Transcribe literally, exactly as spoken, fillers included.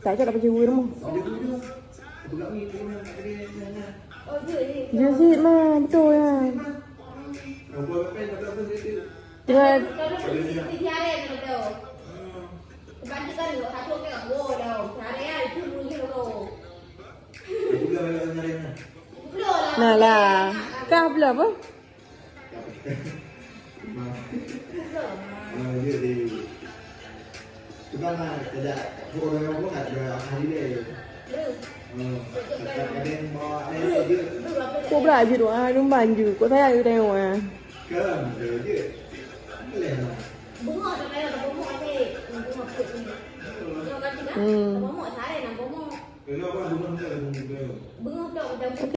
Tak cok dapat jauh rumah. Jauh sih mah, betul ya. Tengah. Nah lah. Kah belum apa? Kau bela je doa lumban je. Kau sayang je tengok ah. Hmm.